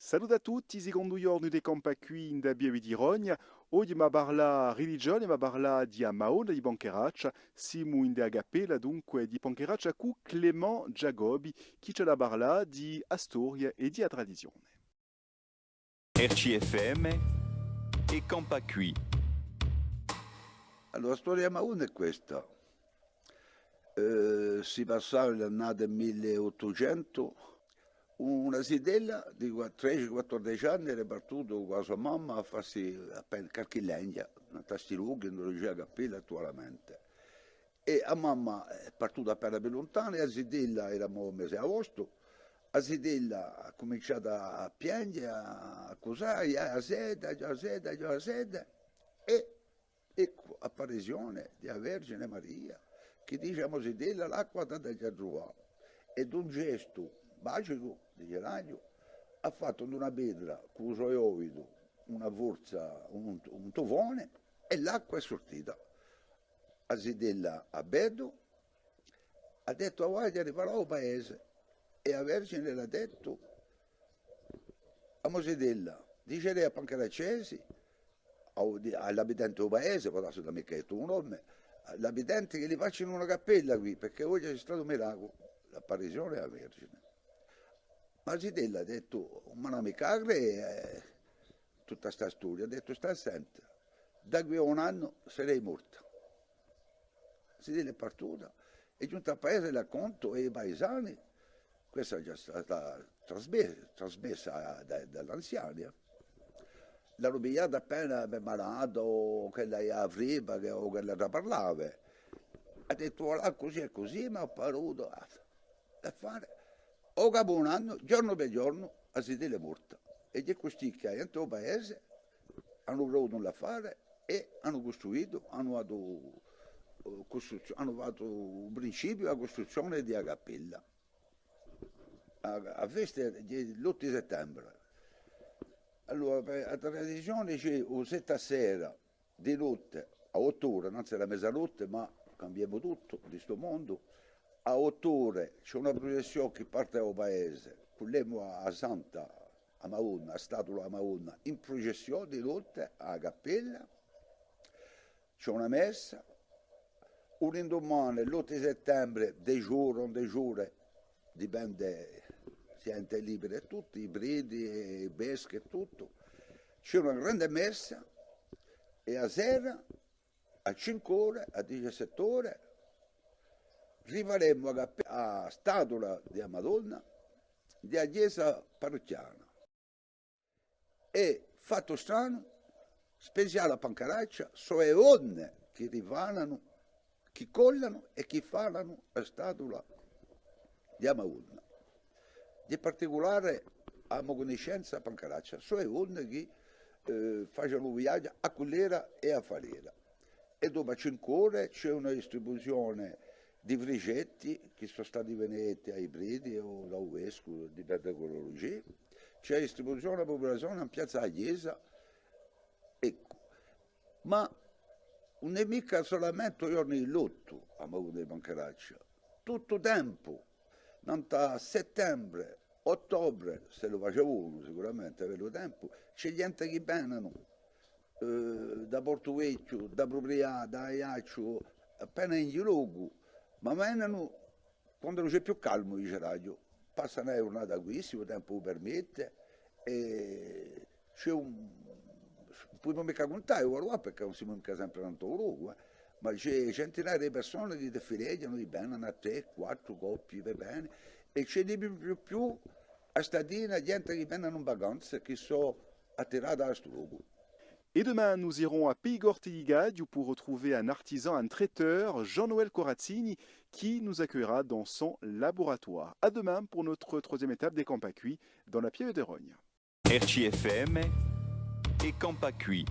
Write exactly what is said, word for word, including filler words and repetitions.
Salute à tutti, sicondu ghjornu di Campà quì in a pieve di Rogna. Oghje emu à parlà religione, emu à parlà di a Madonna di Pancaraccia. Simu in a cappella, dunque, di Pancaraccia cù Clément Giacobbi, chì ci hà da parlà di a storia è di a tradizione. R C F M è Campà quì. Allora, a storia di a Madonna hè questa. Eh, si passava l'annate mille ottucentu, una zitella di qua-, tredeci, quattordeci anni era partuta cù a so mamma à fassi appena qualchì legna, in sti lochi induve ci hè a cappella attualmente. È a mamma hè partuta appena più luntana è a zitella, eramu à u mese d'aostu, a zitella hà cuminciatu à pienghje, à, à cusà, à a sete, à a sete, à a sete, è eccu, apparizione di a Vergine Maria, chì dice à a mo zitella: l'acqua t'aghju da truvà. È d'un gestu magicu, diceraghju, hà fattu d'una petra cù u so ghjovitu una forza, un, un tufone, è l'acqua hè surtita. A zitella hà betu, hà dettu: "Avà aghju da rifà u paese." È a Vergine l'hà dettu: "A mo zitella, dicerè à i Pancaraccesi, à u, à l'abitenti di u paese, pò dassi ùn hà micca dettu u nome, à l'abitenti chì li faccianu una cappella quì, perchè oghje ci hè statu un miraculu." L'apparizione di a Vergine. Ma a zitella hà dettu: "Ma ùn hà micca da crede, eh, tutta sta storia." Hà dettu: "Stà à sente, da quì à un annu sarei morta." A zitella hè partuta, hè ghjunta à u paese, l'hà contu à i paisani, questa hè stata trasme-, trasmessa da, da l'anziani, eh. L'anu pigliata appena per malata, o ch'ella avia a febbre, o ch'ella traparlava. Hà dettu: "Voilà, cusì è cusì, m'hà parutu." L'affare, o capu un annu, ghjornu per ghjornu, a zitella hè morta. È hè custì chì a ghjente di u paese anu provutu l'affare è anu custruitu, anu fattu, eh, custruzio-, anu fattu u principiu di a custruzzione di a cappella. A, a festa hè l'ottu di settembre. Allora, per a tradizione ci hè u sette à sera, di notte, à ottu ore, nanzu era mezanotte, ma cambiemu tuttu di stu mondu, à ottu ore ci hè una prucessione chì parte da u paese, cù l'emu à a Santa, a Madonna, a statula di a Madonna, in prucessione di notte à a cappella, ci hè una messa, u lindumane, l'ottu di settembre, dece ore, undece ore, dipende, simu liberi tutti, i preti, i veschi è tuttu. Ci hè una grande messa è a sera, à cinque ore, à diciassette ore, rifaremu a cappe-, a statula di a Madonna di a chjesa parrucchiana. È fattu stranu, speciale à Pancaraccia, sò e donne chì rifananu, chì collanu è chì fananu a statula di a Madonna. Di particulare, a mo cunniscenza à Pancaraccia, sò e donne chì, eh, facenu u viaghju à cullera è à falera. È dopu à cinque ore ci hè una distribuzione di frigetti chì sò stati benedetti à i preti o da u vescu, dipende da quellu chì ci hè. Ci hè a distribuzione à a pupulazione in piazza di a chjesa. Eccu. Ma ùn hè micca solamente u ghjornu di l'ottu, a Madonna di Pancaraccia. Tuttu u tempu, nant'à settembre, ottobre, s'ellu face bonu, sicuramente, hè bellu tempu, ci hè ghjente chì venenu, eh, da Portivechju, da Pruprià, da Aiacciu, appena in ogni locu, ma venenu quandu ci hè più calmu, diceraghju, passanu a ghjurnata quì, s'è u tempu u permette, è ci hè un, ùn pudemu micca cuntà, eiu, guarda, perchè ùn simu micca sempre nant'à u locu, eh, ma ci hè centinaie di persone chì diffileghjanu, chì venenu à trè, quattru coppi, va bè, è ci hè di più, più, più, a statina, ghjente chì venenu in vacanza, chì sò attirate da stu locu. Et demain, nous irons à Peyigorti di Caghju pour retrouver un artisan, un traiteur, Jean-Noël Corazzini, qui nous accueillera dans son laboratoire. À demain pour notre troisième étape di Campà quì dans la pieve di Rogna. R C F M è Campà quì.